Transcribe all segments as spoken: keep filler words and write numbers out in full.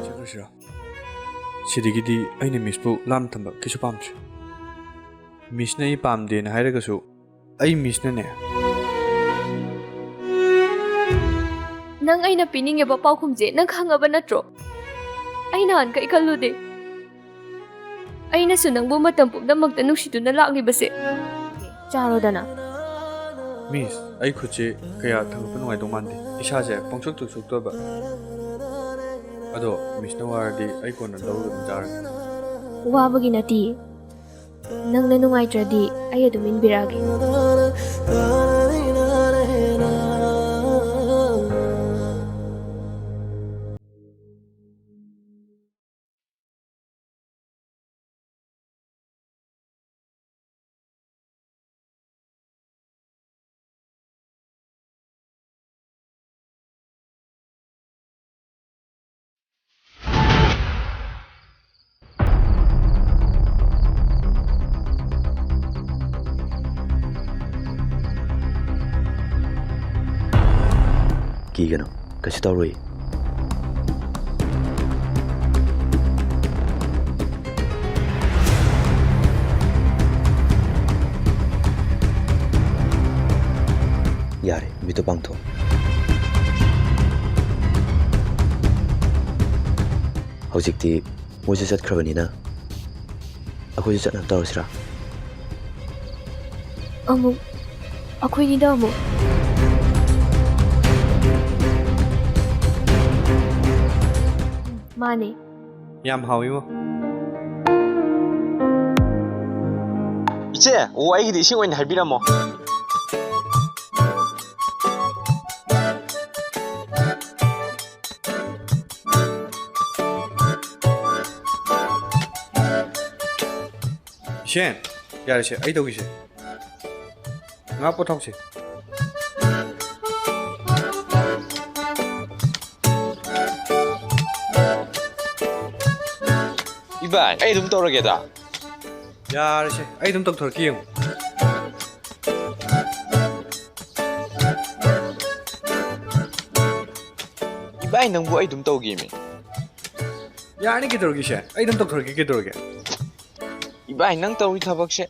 ꯆꯠꯈ꯭ꯔꯁꯤꯔꯣ? ꯁꯤꯗꯒꯤꯗꯤ ꯑꯩꯅ ꯃꯤꯁꯄꯨ ꯂꯥꯞꯅ ꯊꯝꯕ ꯀꯩꯁꯨ ꯄꯥꯝꯗ꯭ꯔꯦ꯫ ꯃꯤꯁꯅ ꯑꯩ ꯄꯥꯝꯗꯦꯅ ꯍꯥꯏꯔꯒꯁꯨ, ꯑꯩ ꯃꯤꯁꯅꯅꯦ꯫ ꯅꯪ ꯑꯩꯅ ꯄꯤꯅꯤꯡꯉꯤꯕ ꯄꯥꯎꯈꯨꯝꯁꯦ ꯅꯪ ꯈꯪꯉꯕ ꯅꯠꯇ꯭ꯔꯣ? ꯑꯩ ꯅꯍꯥꯟꯈꯩ ꯈꯜꯂꯨꯗꯦ꯫ ꯑꯩꯅꯁꯨ ꯅꯪꯕꯨ ꯃꯇꯝ ꯄꯨꯝꯅꯃꯛꯇ ꯅꯨꯡꯁꯤꯗꯨꯅ ꯂꯥꯛꯂꯤꯕꯁꯦ꯫ ꯆꯥꯔꯣꯗꯅ꯫ ꯃꯤꯁ, ꯑꯩ ꯈꯨꯠꯁꯦ ꯀꯌꯥ ꯊꯥꯡꯒꯠꯄ ꯅꯨꯡꯉꯥꯏꯗꯧ ꯃꯥꯟꯗꯦ꯫ ꯏꯁꯥꯁꯦ ꯄꯪꯁꯣꯛꯇ ꯁꯣꯛꯇꯕ꯫ ꯑꯗꯣ ꯃꯤꯁꯅ ꯋꯥꯔꯗꯤ ꯑꯩ ꯀꯣꯟꯅ ꯂꯧꯔꯒ ꯑꯗꯨꯝ ꯆꯥꯔꯒꯦ꯫ ꯋꯥꯕꯒꯤ ꯅꯠꯇꯤꯌꯦ꯫ ꯅꯪꯅ ꯅꯨꯡꯉꯥꯏꯇ꯭ꯔꯗꯤ ꯑꯩ ꯑꯗꯨꯝ ꯏꯟꯕꯤꯔꯛꯑꯒꯦ꯫ ꯀꯤꯒꯅꯨ, ꯀꯩꯁꯨ ꯇꯧꯔꯣꯏ꯫ ꯌꯥꯔꯦ, ꯃꯤꯠꯇꯣ ꯄꯥꯡꯊꯣꯛ꯫ ꯍꯧꯖꯤꯛꯇꯤ ꯃꯣꯏꯁꯨ ꯆꯠꯈ꯭ꯔꯕꯅꯤꯅ, ꯑꯩꯈꯣꯏꯁꯨ ꯆꯠꯅꯕ ꯇꯧꯔꯁꯤꯔꯥ? ꯑꯃꯨꯛ, ꯑꯩꯈꯣꯏꯅꯤꯗ ꯑꯃꯨꯛ꯫ ꯃꯥꯅꯦ꯫ ꯌꯥꯝ ꯍꯥꯎꯋꯤꯉꯣ꯫ ꯏꯆꯦ, ꯑꯣ, ꯑꯩꯒꯤꯗꯤ ꯏꯁꯤꯡ ꯑꯣꯏꯅ ꯍꯥꯏꯕꯤꯔꯝꯃꯣ꯫ ꯏꯁꯦꯟ, ꯌꯥꯔꯦꯁꯦ, ꯑꯩ ꯇꯧꯒꯦꯁꯦ꯫ ꯉꯥ ꯄꯣꯊꯥꯎꯁꯦ꯫ ꯏꯕꯥꯏ, ꯑꯩ ꯑꯗꯨꯝ ꯇꯧꯔꯒꯦꯗ꯫ ꯌꯥꯔꯦꯁꯦ, ꯑꯩ ꯑꯗꯨꯝ ꯇꯧꯊꯣꯔꯛꯀꯦ, ꯌꯦꯡꯉꯨ꯫ ꯚꯥꯏ, ꯅꯪꯕꯨ ꯑꯩ ꯑꯗꯨꯝ ꯇꯧꯒꯦꯃꯤ꯫ ꯌꯥꯔꯅꯤ, ꯀꯩꯗꯧꯔꯒꯦ ꯁꯦ? ꯑꯩ ꯑꯗꯨꯝ ꯇꯧꯊꯣꯔꯛꯀꯦ, ꯀꯩꯗꯧꯔꯒꯦ? ꯏꯕꯥꯏ, ꯅꯪ ꯇꯧꯔꯤ ꯊꯕꯛꯁꯦ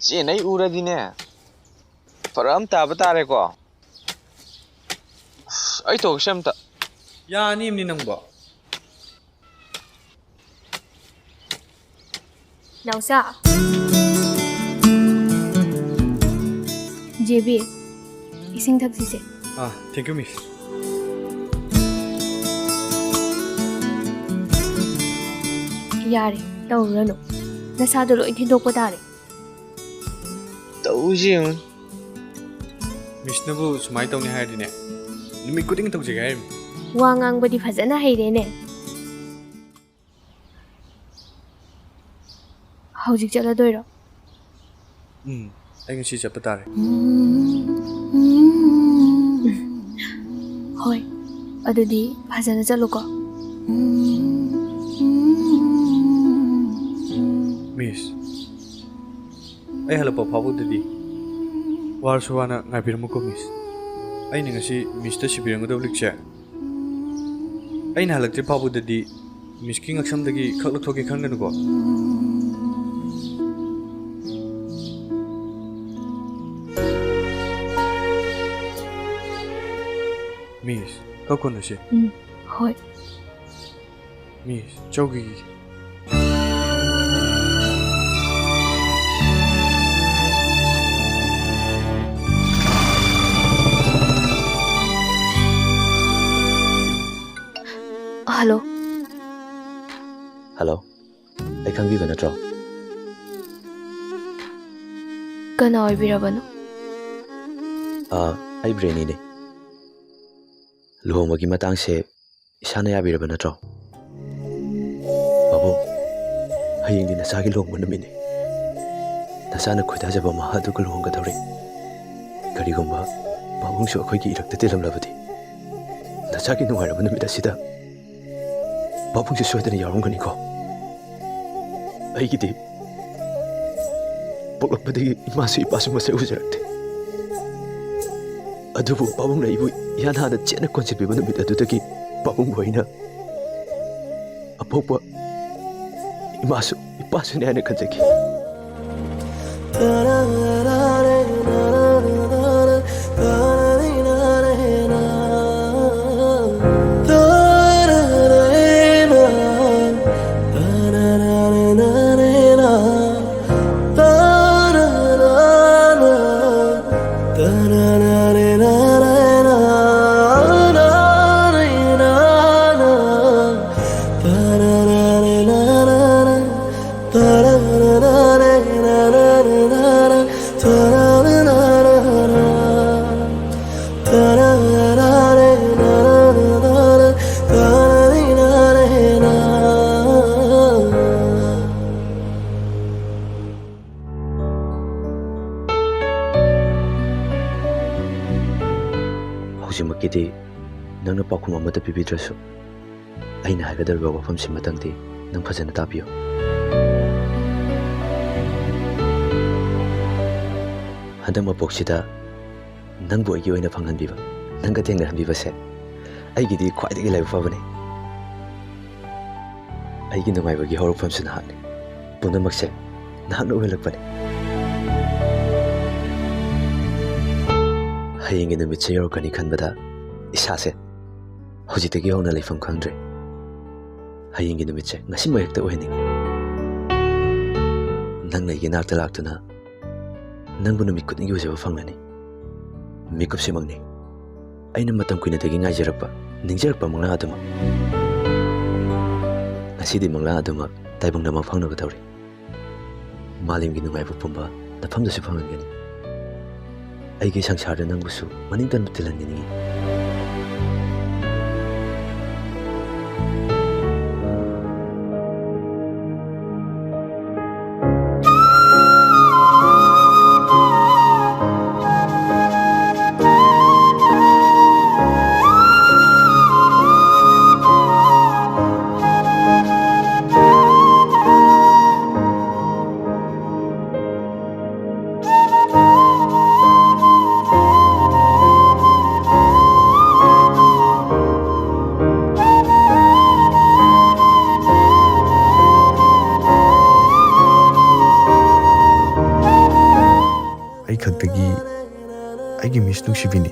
ꯆꯦꯟꯅꯩ ꯎꯔꯗꯤꯅꯦ, ꯐꯔꯛ ꯑꯃ ꯇꯥꯕ ꯇꯥꯔꯦꯀꯣ꯫ ꯑꯁ, ꯑꯩ ꯇꯧꯔꯛꯁꯦ ꯑꯝꯇ꯫ ꯌꯥꯅꯤ ꯑꯃꯅꯤ ꯅꯪꯕꯣ꯫ ꯅꯥꯎꯆꯥ꯫ ꯖꯦꯕꯤ, ꯏꯁꯤꯡ ꯊꯛꯁꯤꯁꯦ꯫ ꯑꯥ, thank you, miss꯫ ꯌꯥꯔꯦ, ꯇꯧꯔꯨꯔꯅꯨ꯫ ꯅꯁꯥꯗꯣ ꯂꯣꯏ ꯊꯤꯟꯗꯣꯛꯄ ꯇꯥꯔꯦ꯫ ꯇꯧꯁꯤ ꯌꯦꯡꯉꯨ꯫ Missꯅꯕꯨ ꯁꯨꯃꯥꯏꯅ ꯇꯧꯅꯤ ꯍꯥꯏꯔꯗꯤꯅꯦ, ꯅꯨꯃꯤꯠ ꯈꯨꯗꯤꯡ ꯇꯧꯖꯒꯦ ꯍꯥꯏꯔꯤꯕꯅꯤ꯫ ꯋꯥ ꯉꯥꯡꯕꯗꯤ ꯐꯖꯅ ꯍꯩꯔꯦꯅꯦ꯫ ꯍꯧꯖꯤꯛ ꯆꯠꯂꯗꯣꯏꯔꯣ? ꯎꯝ, ꯑꯩ ꯉꯁꯤ ꯆꯠꯄ ꯇꯥꯔꯦ꯫ ꯍꯣꯏ, ꯑꯗꯨꯗꯤ ꯐꯖꯅ ꯆꯠꯂꯨꯀꯣ꯫ Miss, ꯑꯩ ꯍꯜꯂꯛꯄ ꯐꯥꯎꯕꯗꯗꯤ ꯋꯥꯔꯁꯨ ꯋꯥꯅ ꯉꯥꯏꯕꯤꯔꯝꯃꯨꯀꯣ, miss꯫ ꯑꯩꯅ ꯉꯁꯤ missꯇ ꯁꯤꯕꯤꯔꯝꯒꯗꯕ ꯂꯤꯛꯁꯦ ꯑꯩꯅ ꯍꯜꯂꯛꯇ꯭ꯔꯤ ꯐꯥꯎꯕꯗꯗꯤ missꯀꯤ ꯉꯛꯁꯝꯗꯒꯤ ꯈꯛ ꯂꯧꯊꯣꯛꯀꯦ ꯈꯟꯒꯅꯨꯀꯣ꯫ Miss, ꯈꯛ ꯀꯣꯟꯅꯁꯤ꯫ ꯎꯝ, ꯍꯣꯏ꯫ Miss, ꯆꯧꯈꯤꯒꯦ꯫ Hello꯫ Hello, ꯑꯩ ꯈꯪꯕꯤꯕ ꯅꯠꯇ꯭ꯔꯣ? ꯀꯅꯥ ꯑꯣꯏꯕꯤꯔꯕꯅꯣ? ꯑꯥ, ꯑꯩ ꯕ꯭ꯔꯦꯅꯤꯅꯦ꯫ ꯂꯨꯍꯣꯡꯕꯒꯤ ꯃꯇꯥꯡꯁꯦ ꯏꯁꯥꯅ ꯌꯥꯕꯤꯔꯕ ꯅꯠꯇ꯭ꯔꯣ? ꯄꯥꯕꯨꯡ, ꯍꯌꯦꯡꯗꯤ ꯅꯆꯥꯒꯤ ꯂꯨꯍꯣꯡꯕ ꯅꯨꯃꯤꯠꯅꯤ꯫ ꯅꯆꯥꯅ ꯈꯣꯏꯗꯥꯖꯕ ꯃꯍꯥꯛ ꯑꯗꯨꯒ ꯂꯨꯍꯣꯡꯒꯗꯧꯔꯦ꯫ ꯀꯔꯤꯒꯨꯝꯕ ꯄꯥꯕꯨꯡꯁꯨ ꯑꯩꯈꯣꯏꯒꯤ ꯏꯔꯛꯇ ꯇꯤꯜꯂꯝꯂꯕꯗꯤ, ꯅꯆꯥꯒꯤ ꯅꯨꯡꯉꯥꯏꯔꯕ ꯅꯨꯃꯤꯠ ꯑꯁꯤꯗ ꯄꯥꯕꯨꯡꯁꯨ ꯁꯣꯏꯗꯅ ꯌꯥꯎꯔꯝꯒꯅꯤꯀꯣ? ꯑꯩꯒꯤꯗꯤ ꯄꯣꯛꯂꯛꯄꯗꯒꯤ ꯏꯃꯥꯁꯨ ꯏꯄꯥꯁꯨ ꯃꯁꯛ ꯎꯖꯔꯛꯇꯦ꯫ ꯑꯗꯨꯕꯨ ꯄꯥꯕꯨꯡꯅ ꯑꯩꯕꯨ ꯌꯥꯅꯥꯗ ꯆꯦꯠꯅ ꯀꯣꯟꯁꯤꯟꯕꯤꯕ ꯅꯨꯃꯤꯠ ꯑꯗꯨꯗꯒꯤ ꯄꯥꯕꯨꯡꯕꯨ ꯑꯩꯅ ꯑꯄꯣꯛꯄ ꯏꯃꯥꯁꯨ ꯏꯄꯥꯁꯨꯅꯦ ꯍꯥꯏꯅ ꯈꯟꯖꯈꯤ꯫ ꯍꯧꯖꯤꯛꯃꯛꯀꯤꯗꯤ ꯅꯪꯅ ꯄꯥꯎꯈꯨꯝ ꯑꯃꯠꯇ ꯄꯤꯕꯤꯗ꯭ꯔꯁꯨ, ꯑꯩꯅ ꯍꯥꯏꯒꯗꯧꯔꯤꯕ ꯋꯥꯐꯝꯁꯤꯃꯇꯪꯗꯤ ꯅꯪ ꯐꯖꯅ ꯇꯥꯕꯤꯌꯨ꯫ ꯍꯟꯗꯛ ꯃꯄꯣꯛꯁꯤꯗ ꯅꯪꯕꯨ ꯑꯩꯒꯤ ꯑꯣꯏꯅ ꯐꯪꯍꯟꯕꯤꯕ, ꯅꯪꯒ ꯊꯦꯡꯅꯍꯟꯕꯤꯕꯁꯦ ꯑꯩꯒꯤꯗꯤ ꯈ꯭ꯋꯥꯏꯗꯒꯤ ꯂꯥꯏꯕꯛ ꯐꯕꯅꯤ꯫ ꯑꯩꯒꯤ ꯅꯨꯡꯉꯥꯏꯕꯒꯤ ꯍꯧꯔꯛꯐꯝꯁꯨ ꯅꯍꯥꯛꯅꯤ꯫ ꯄꯨꯝꯅꯃꯛꯁꯦ ꯅꯍꯥꯛꯅ ꯑꯣꯏꯍꯜꯂꯛꯄꯅꯤ꯫ ꯍꯌꯦꯡꯒꯤ ꯅꯨꯃꯤꯠꯁꯦ ꯌꯧꯔꯛꯀꯅꯤ ꯈꯟꯕꯗ ꯏꯁꯥꯁꯦ ꯍꯧꯖꯤꯛꯇꯒꯤ ꯍꯧꯅ ꯂꯩꯐꯝ ꯈꯪꯗ꯭ꯔꯦ꯫ ꯍꯌꯦꯡꯒꯤ ꯅꯨꯃꯤꯠꯁꯦ ꯉꯁꯤꯃꯛ ꯍꯦꯛꯇ ꯑꯣꯏꯍꯟꯅꯤꯡꯉꯤ꯫ ꯅꯪꯅ ꯑꯩꯒꯤ ꯅꯥꯛꯇ ꯂꯥꯛꯇꯨꯅ ꯅꯪꯕꯨ ꯅꯨꯃꯤꯠ ꯈꯨꯗꯤꯡꯒꯤ ꯎꯖꯕ ꯐꯪꯂꯅꯤ꯫ ꯃꯤꯀꯨꯞꯁꯤꯃꯛꯅꯤ ꯑꯩꯅ ꯃꯇꯝ ꯀꯨꯏꯅꯗꯒꯤ ꯉꯥꯏꯖꯔꯛꯄ, ꯅꯤꯡꯖꯔꯛꯄ ꯃꯪꯂꯥꯟ ꯑꯗꯨꯃꯛ꯫ ꯉꯁꯤꯗꯤ ꯃꯪꯂꯥꯟ ꯑꯗꯨꯃꯛ ꯇꯥꯏꯕꯪꯗ ꯃꯪꯐꯥꯎꯅꯒꯗꯧꯔꯤ꯫ ꯃꯥꯂꯦꯝꯒꯤ ꯅꯨꯡꯉꯥꯏꯕ ꯄꯨꯝꯕ ꯅꯐꯝꯗꯁꯨ ꯐꯪꯍꯟꯒꯅꯤ꯫ ꯑꯩꯒꯤ ꯁꯪꯁꯥꯔꯗ ꯅꯪꯕꯨꯁꯨ ꯃꯅꯤꯡ ꯇꯝꯅ ꯇꯤꯜꯍꯟꯒꯅꯤ꯫ ꯑꯩꯒꯤ ꯃꯤꯁ ꯅꯨꯡꯁꯤꯕꯤꯅꯤ꯫